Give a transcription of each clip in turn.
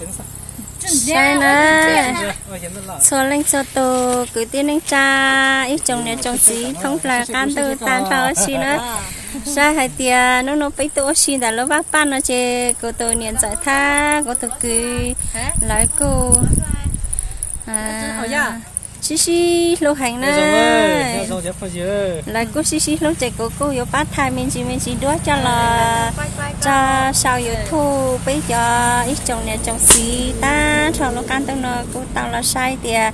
Saib na, txhua leej txhua tus kwv tij neej tsa, ib tsoom niam tsoom txiv thoob plaws qab ntuj tag nrho huv si na, saib hais tias hnub no peb tuaj ua si ntawm lub vaj paj no ces kuv tus niam ntxawm thiab kuv tus kwv lawv kuj sib sib hlub heev na. Lawv kuj sib sib hlub ces kuv kuj yuav pab thaij me ntsis me ntsis duab coj los tso saum YouTube, peb cov ib tsoom niam tsoom txiv tag nrho lub qab ntuj no kuj tau los saib tias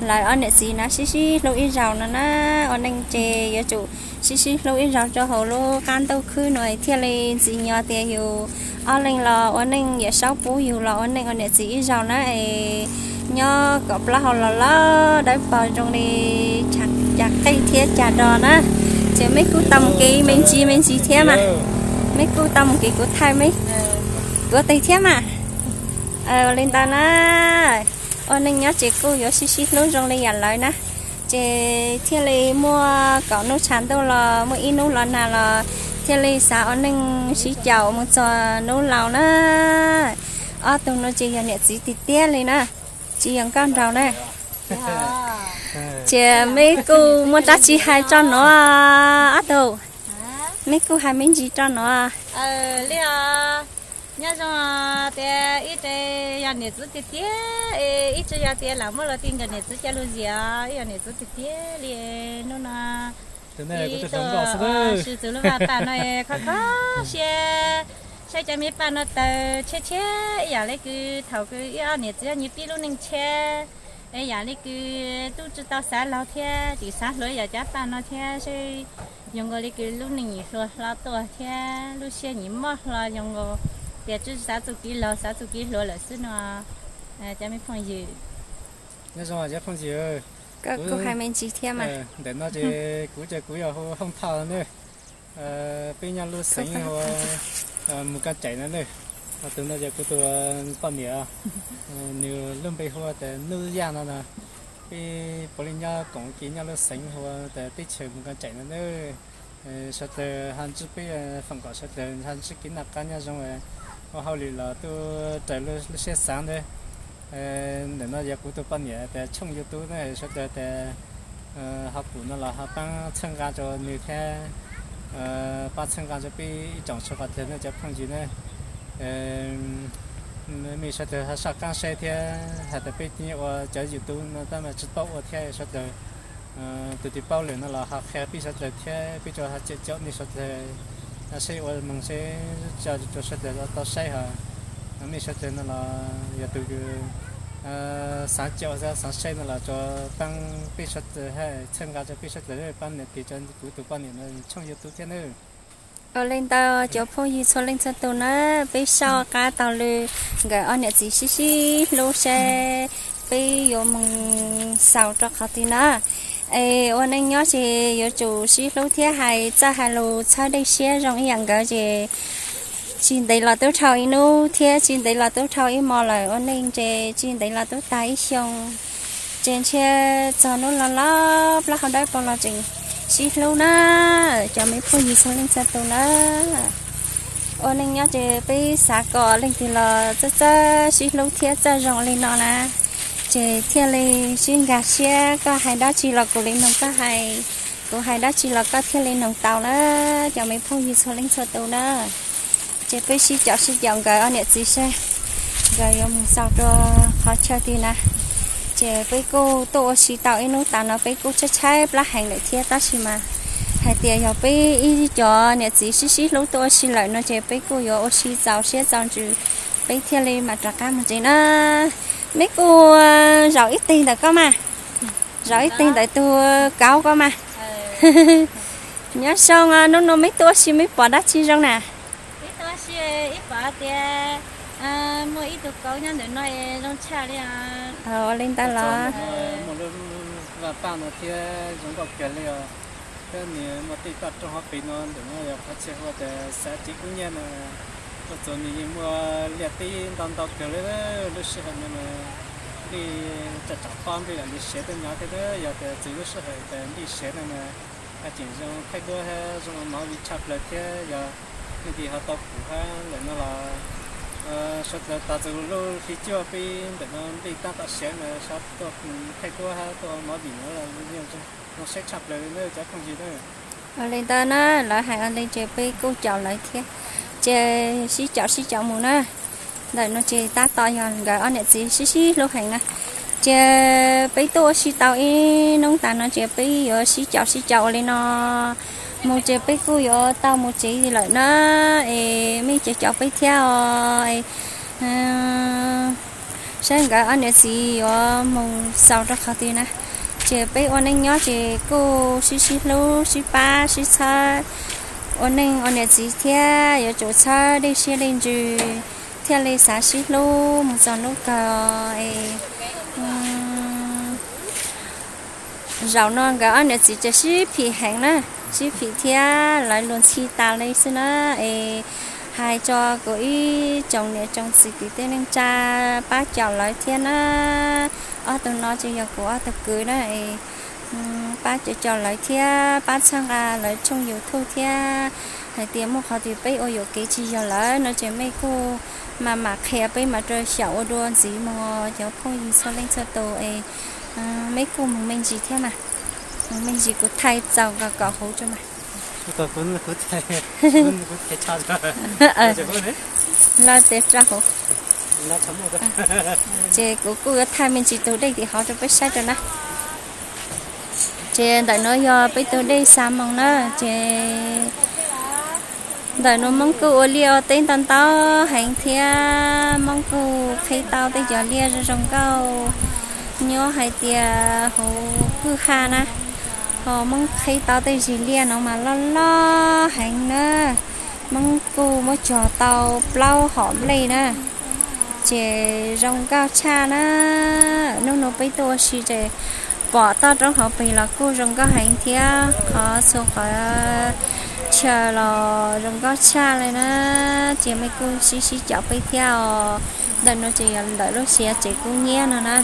lawv ob niam txiv na sib sib hlub ib zaug no na. Ua neej ces yuav tsum sib sib hlub ib zaug rau hauv lub qab ntuj khwb no thiaj li ntxim nyob tias yus ob leeg los ua neej, Yawm Saub pub yus los ua neej ua niam txiv ib zaug na es nyob kom plaub hau los loj dawb paug zoo li cas qej thiab cas do na. Ces meb kuj tau mus kev me ntsis me ntsis thiab mas, meb kuj tau mus kev kuv thaij meb, kuv tes thiab mas. Ua li ntawd na, ua neej nyob ces kuj yuav sib sib hlub zoo li yam lawv na, ces thiaj li muaj kaum hnub tshav ntuj los muaj ib hnub los nag los thiaj li xav ua neej sib caum mus txog hnub laus na. Ob tug no ces yog niam txiv tiag tiag li na, tsis yog nkauj nraug na. Ces meb kuj muaj dab tsi hais tso no ob tug, meb kuj hais me ntsis tso no. Li nyob zoo tias ib tse yog niam txiv tiag tiag, ib tse yog tias lam muaj los ti nkawm niam txiv coj lug ziam, ib yog niam txiv tiag tiag li. Hnub no ib tug sib txug lub vaj paj no kho kho siab, saib cov me paj no tawg tshiab tshiab ib yam li kws thaum kws ib ob niam txiv nyias pib lub neej tshiab, ib yam li kws tub tsi tau xav laug thiab tsis xav hluas ib yam cov paj no thiab saib zoo nkaus li kws lub neej nyim hluas hlo tuaj thiab lub siab nyim mob hlo zoo nkaus tias tsi xav txuj kev laug xav txuj kev hluas lawm xwb no. Cov me phooj ywg, nyob zoo cov phooj ywg, kuv hais me ntsis thiab mas. Ntawm no ces kuv ces kuv yog hu Hooj Thoj ne. Peb nyob lub xeev hu ua Mus Kas Caim no ne. Ho tus no ces kuv tus poj niam, nws lub npe hu ua tas Nuj Yaj no na. Peb puav leej nyob koom kev nyob lub xeev hu ua tas teb chaws Mus Kas Caim no ne. Sawv daws ho ntsib peb foom kom sawv daws ho ntsib kev noj qab nyob zoo, ua hauj lwm los tuaj raws lub siab xav ntawd. Ntawm no yog kuv tus poj niam tas tshooj YouTube ne, sawv daws tas ho pum no los ho pab txhawb nqa rau nws thiab pab txhawb nqa rau peb ib tsoom sawv daws qhov twg ne cov phooj ywg ne. Mej sawv daws ho soj qab saib thiab hais tias peb ua cov YouTube no tab mas tsis paub ua thiab sawv daws tus twg paub lawm no los ho qhia peb sawv daws thiab peb tsuas ho cem caum nej sawv daws, saib ua moog seb tso rau sawv daws tau saib ho. Mej sawv daws no los yog tus xav caum xav saib no los tsuas pab peb sawv daws, txhawb nqa rau peb sawv daws, pab nias tis rau kuv tus poj niam no tshooj YouTube thiab nawb. Ua li ntawd cov phooj ywg txhua leej txhua tus na, peb soj qab taug lw nkawd ob niam txiv sib sib hlub seb peb yuav mus xaus rau qhov twg na. Es ua neej nyob ces yuav tsum sib hlub thiab hais txawj hais lus txhawb dej siab zoo ib yam nkawd ces tsis ntev los twb dhau ib hnub thiab tsis ntev los twb dhau ib hmo lawm, ua neej ces tsis ntev los twb tag ib xyoo. Ces ntshe txog hnub los los plaub hau dawb paug los tseem sib hlub na, cov me phooj ywg txhua leej txhua tus na. Ua neej nyob ces peb xav kom leej twg los txawj txawj sib hlub thiab txawj zoo li no na, ces thiaj li sib nkag siab, koj hais dab tsi los kuv li mloog koj hais, kuv hais dab tsi los koj thiaj li mloog tau na, cov me phooj ywg txhua leej txhua tus na. Ces peb sib caum sib caum nkawd ob niam txiv seb nkawd yuav mus xaus rau qhov chaw twg na. Ces peb kuj tuaj ua si tau ib hnub tas no peb kuj tshaib tshaib plab heev lawm thiab tab sis mas hais tias yog peb ib cov niam txiv sib sib hlub tuaj ua si lawm no ces peb kuj yuav ua si txaus siab txaus ntsws, peb thiaj li mam rov qab mus tsev na. Meb kuj zaum ib teg ntawm koj mas, zaum ib teg ntawm tus kauv koj mas. Nyob zoo, hnub no meb tuaj ua si meb pom dab tsi zoo na? Ib tug si ib pom tias muaj ib tug kauv nyob ntawm no zoo tshaj li. Ua li ntawd los muaj lub vaj paj no thiab zoo nkauj kawg li os. Thiab nws muaj tej toj roob hauv pes no ntawm no yog qhov chaw hu ua tas Xav Cev Kub Nyiaj no. Ua txuas nws yeej muaj liaj teb ntau ntau kawg li. Lub sij hawm no mas nplej tsam tsam pob nplej lam li siav tuaj nyob thiab, yog tias txog lub sij hawm tas nplej siav no mas tseem zoo thaij duab thiab zoo ua mov vij tshaj plaws thiab. Yog leej twg ho tau pum hab lawm no los Sawv daws tas txog lub hli cuaj peb ntawm no nplej tab tom siav na, sawv daws tuaj thaij duab hab tuaj movie no los zoo saib tshaj plaws li na cov phooj ywg na. Ua li ntawd na, lawv hais ua li ces peb kuj caum lawv thiab, ces sib caum sib caum mus na. Ntawm no ces tab tom yog nkawd ob niam txiv sib sib hlub heev na. Ces peb tuaj ua si tau ib hnub tas no ces peb yuav sib caum sib caum ua li no mus ces peb kuj yuav tau mus tsev lawm na. Es mej caum caum peb thiab os. Saib nkawd ob niam txiv yuav mus xaus rau qhov twg na. Ces peb ua neej nyob ces kuj sib sib hlub sib pab sib txhawb. Ua neej ua niam txiv thiab yuav tsum txhawb dej siab dej ntsws thiaj li xav sib hlub mus txog hnub kawg es zaum no nkawd ob niam txiv ces sib phim heev na, sib phim thiab lawv luag ntxhi tas li xwb na. Es hais tso kuv ib tsoom niam tsoom txiv kwv tij neej tsa pab caum lawv thiab na. Ob tug no ces yog kuv ob tug kwv na. Pab caum caum lawv thiab pab txhawb nqa lawv tshooj YouTube thiab. Hais tias muaj qhov twg peb ua yuam kev tsis yog lawm no ces mej kuj mam mam qhia peb mam rau xyaum ua dua ntxiv mus cov phooj ywg txhua leej txhua tus es mej kuj mus me ntsis thiab mas. Mus me ntsis kuv thaij txaus kom kom huv tso mas. Los tes rau huv. Ces kuv kuj yuav thaij me ntsis tus dej tim hov rau peb saib rau na. Ces ntawm no yog peb tus dej Xa Moos na, ces ntawm no Moob kuj ua liaj ua teb ntau ntau heev thiab Moob kuj qhib tau tej cov liaj zoo zoo nkauj. Nyob hais tias hauv kwj ha na, ho Moob qhib tau tej zis liaj no mas loj loj heev na. Moob kuj muab cog tau plaub hom nplej na, ces zoo nkauj tshaj na. Hnub no peb tuaj ua si ces pom toj roob hauv pes los kuj zoo nkauj heev thiab qhov txhua qhov chaw los zoo nkauj tshaj li na. Ces mej kuj sib sib caum peb thiab os. Ntawm no ces yog ntawm lub siav tsev kub nyiab no na.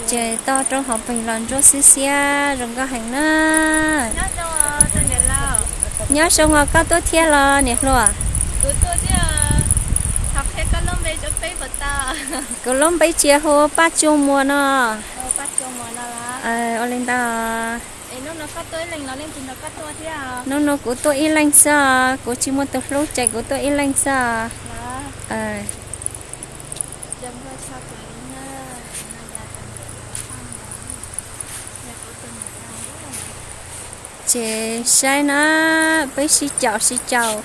Ces toj roob hauv pes los ntsuab xiab xiab zoo nkauj heev na. Nyob zoo os, koj tuaj thiab los niam hluas? Kuv lub npe tsis yog hu Paj Tsuj Muas no. Ua li ntawd. Hnub no kuv tuaj ib leeg xwb, kuv tsis muaj tus hlub ces kuv tuaj ib leeg xwb. Ces saib na, peb sib caum sib caum,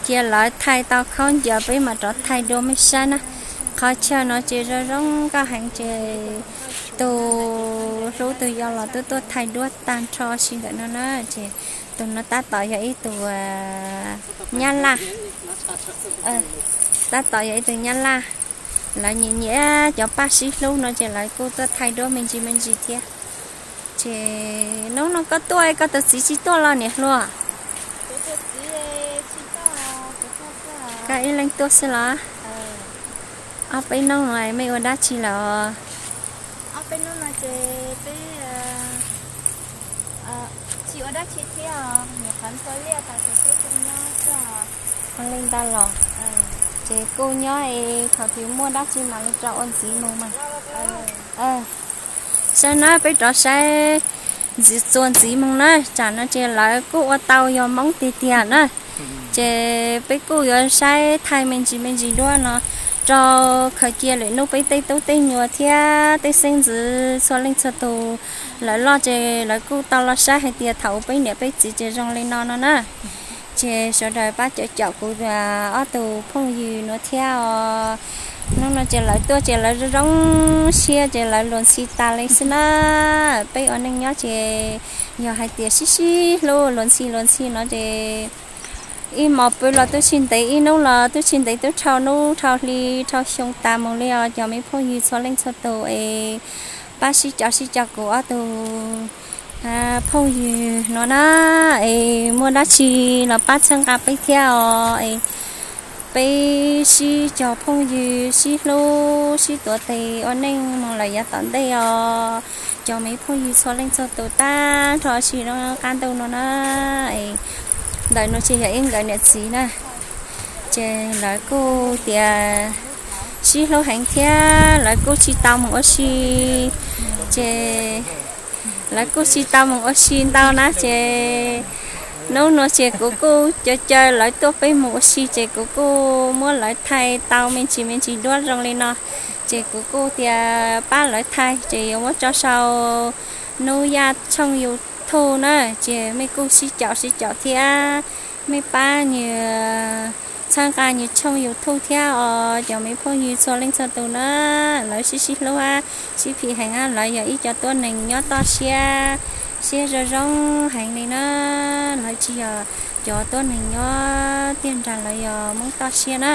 cia lawv thaij tau khaub ncaws peb mam rov thaij dua mej saib na. Qhov chaw no ces zoo zoo nkauj heev ces tus hlub tus yau los tuaj tuaj thaij duab tag nrho si ntawm no na. Ces tus no tab tom yog ib tug Nyab Laj, tab tom yog ib tug Nyab Laj. Lawv nyiam nyiam cov paj sib hlub no ces lawv kuj tuaj thaij duab me ntsis me ntsis thiab. Ces hnub no koj tuaj, koj tus txiv tsis tuaj los niam hluas? Koj ib leeg tuaj xwb los? Ob peb hnub no mej ua dab tsi lawm? Ua li ntawd los? Ces kuj nyob es thaum twg muaj dab tsi mam li rov ua ntxiv mus mas. Saib na, peb rov saib ntxiv txuas ntxiv mus na, tsam no ces lawv kuj ua tau yog Moob tiag tiag na. Ces peb kuj yuav saib thaij me ntsis me ntsis duab no rau khaws cia lwm hnub peb tej tub tej nyuam thiab tej xeeb ntxwv txhua leej txhua tus lawv loj ces lawv kuj tau los saib hais tias thaum peb niam peb txiv ces zoo li no no na. Ces sawv daws pab caum caum kuv ob tug phooj ywg no thiab os. Hnub no ces lawv tuaj ces lawv zoo zoo siab ces lawv luag ntxhi tas li xwb na. Peb ua neej nyob ces yog hais tias sib sib hlub luag ntxhi luag ntxhi no ces ib hmos pw los twb tsis ntev, ib hnub los twb tsis ntev, twb dhau hnub dhau hli dhau xyoo tas mus li os cov me phooj ywg txhua leej txhua tus es pab sib caum sib caum kuv ob tug phooj ywg no na. Es muaj dab tsi los pab txhawb nqa peb thiab os. Es peb sib cog phooj ywg sib hlub sib tuav tes ua neej mus lawm yav tom ntej os. Cov me phooj ywg txhua leej txhua tus tag nrho tsis zoo qab ntuj no na. Es ntawm no ces yog ib nkawd niam txiv na, ces lawv kuj tias sib hlub heev thiab lawv kuj tsis tau mus ua si, ces lawv kuj tsis tau mus ua si ntau na ces hnub no ces kuv kuj caw caw lawv tuaj peb mus ua si ces kuv kuj muab lawv thaij tau me ntsis me ntsis duab zoo li no, ces kuv kuj tias pab lawv thaij ces yuav muab tso sau Hnub Yaj tshooj YouTube na, ces mej kuj sib caum sib caum thiab mej pab nws txhawb nqa nws tshooj YouTube thiab os cov me phooj ywg txhua leej txhua tus na. Lawv sib sib hlub sib phim heev, lawv yog ib co tuab neeg nyob toj siab, siab zoo zoo heev li na. Lawv tsis yog cov tuab neeg nyob tiag nrag, lawv yog Hmoob toj siab na.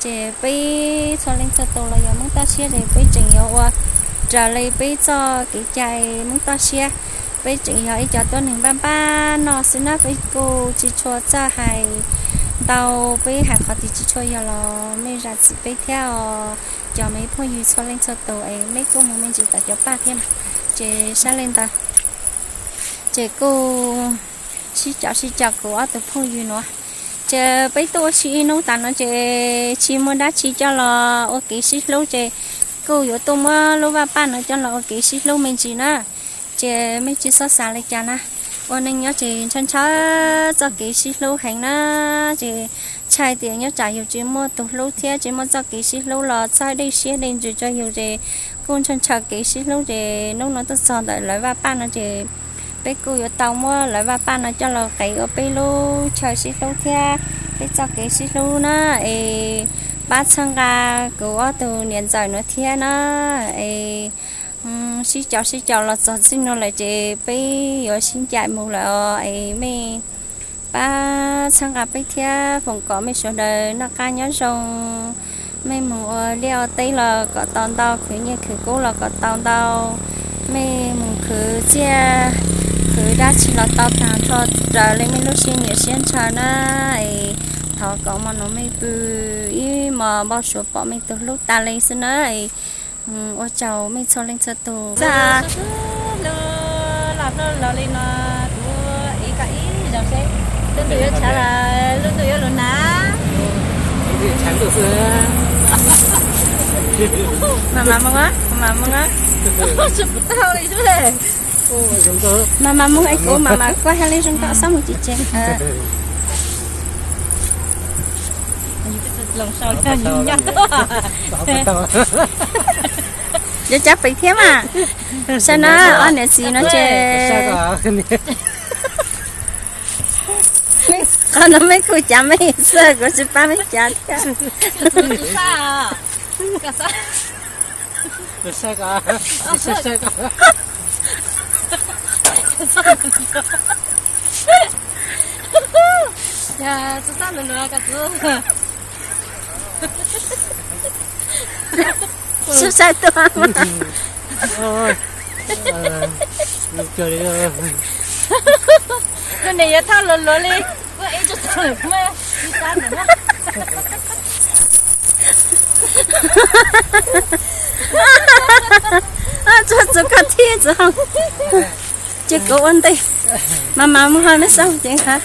Ces peb txhua leej txhua tus los yog Hmoob toj siab ces peb tseem yuav ua raws li peb txoj kev cai Hmoob toj siab. Peb tseem yog ib co tuab neeg npaj npaj noj xwb na, peb kuj tsis tshua txawj hais ntau, peb hais qhov twg tsis tshua yog los mej zam txim peb thiab os. Cov me phooj ywg txhua leej txhua tus es mej kuj mus me ntsis tom cov paj thiab na, ces sab li ntawd ces kuj sib caum sib caum kuv ob tug phooj ywg nuav. Ces peb tuaj ua si ib hnub tas no ces tsis muaj dab tsi coj los ua kev sib hlub ces kuj yuav tuaj muab lub vaj paj no coj los ua kev sib hlub me ntsis na. Ces mej tsis txhob xav li cas na, ua neej nyob ces ntshaw ntshaw txoj kev sib hlub heev na. Ces ntshai tias nyob tsam yus tsis muaj tus hlub thiab tsis muaj txoj kev sib hlub los txhawb dej siab dej ntsws rau yus ces kuj ntshaw ntshaw kev sib hlub ces hnub no tuaj txog ntawm lawv vaj paj no ces peb kuj yuav tau muab lawv vaj paj no coj los qev ua peb lub chaw sib hlub thiab peb txoj kev sib hlub na. Es pab txhawb nqa kuv ob tug niam ntxawm nuav thiab na. Es sib caum sib caum los txog txij nuav lawm ces peb yuav sib ncaim mus lawm os. Es mej pab txhawb nqa peb thiab foom kom mej sawv daws noj qab nyob zoo. Mej mus ua liaj ua teb los kom tau ntau, khwv nyiaj khwv kub los kom tau ntau. Mej mus khwv txiaj khwv dab tsi los tau tag nrho raws li mej lub siab nyiam siab ntshaw na. Es thov kom hmo nuav mej pw ib hmos npau suav pom mej tus hlub tas li xwb na. Ua tsaug mej txhua leej txhua tus. Lub ntuj yuav tshav lawm, lub ntuj yuav lug hnav. Mam mam moo, mam mam moo. Mam mam moo es kuv mam mam kuaj hab li zoo nkauj xob mus tsis tsees. Yuav cov pem thiab mas. Saib na, ob niam txiv no ces qhov no mej kuj cav mej xwb, kuv tsis pab mej cav thiab. Sib saib tuaj mas. Kuv niam yuav thauj luag luag li. Tsuag txug koj thib txug hauv. Ces kuv ua ntej. Mam mam mus hab mej xav ces hab.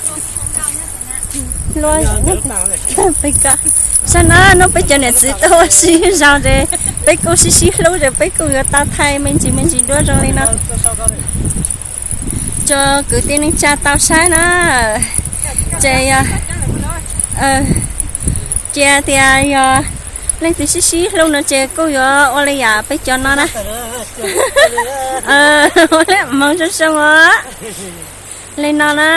Saib na, hnub peb cov niam txiv tuaj ua si zog ces peb kuj sib sib hlub ces peb kuj yuav tau thaij me ntsis me ntsis duab zoo li no. Tso kwv tij neej tsa tau saib na. Ces yog, cia tias yog leej twg sib sib hlub no ces kuj yuav ua li yam peb cov no na. Ua li moog zoo zoo os. Li no na,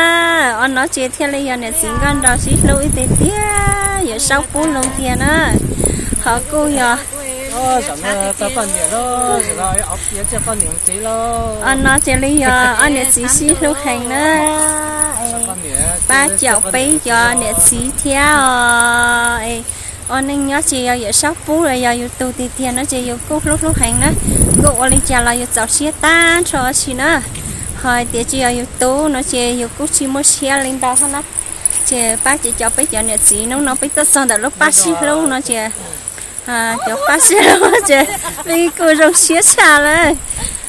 ua no ces thiaj li yog niam txiv nkauj nraug sib hlub ib teg tiag, Yawm Saub pub lug tiag na. Ho kuj yog, ua no ces li yog ob niam txiv sib hlub heev na. Pab caum peb cov niam txiv thiab os. Ua neej nyob ces yog Yawm Saub pub los yog yus tug tiag tiag no ces yus kuj hlub hlub heev na. Kuj ua li cas los yus txaus siab tag nrho si na. Ho hais tias tsis yog yus tug no ces yus kuj tsis muaj siab li ntawd thiab na. Ces pab ces cov peb cov niam txiv hnub no peb tuaj txog ntawm lub pab sib hlub no ces, cov pab sib hlub ces peb kuj zoo siab tshaj lawm.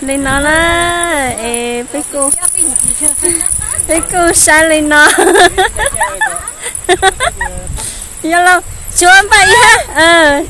Li no na, es peb kuj, peb kuj saib li no. Yog lauj, Tshuav npaim hab.